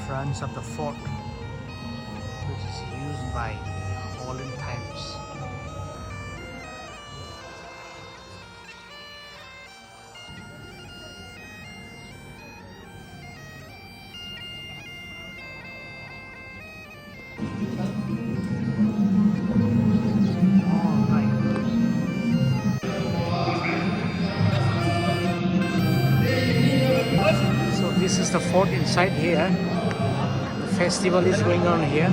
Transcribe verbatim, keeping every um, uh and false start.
Ruins of the fort, which is used by olden times. All right. So this is the fort inside here. The festival is going on here.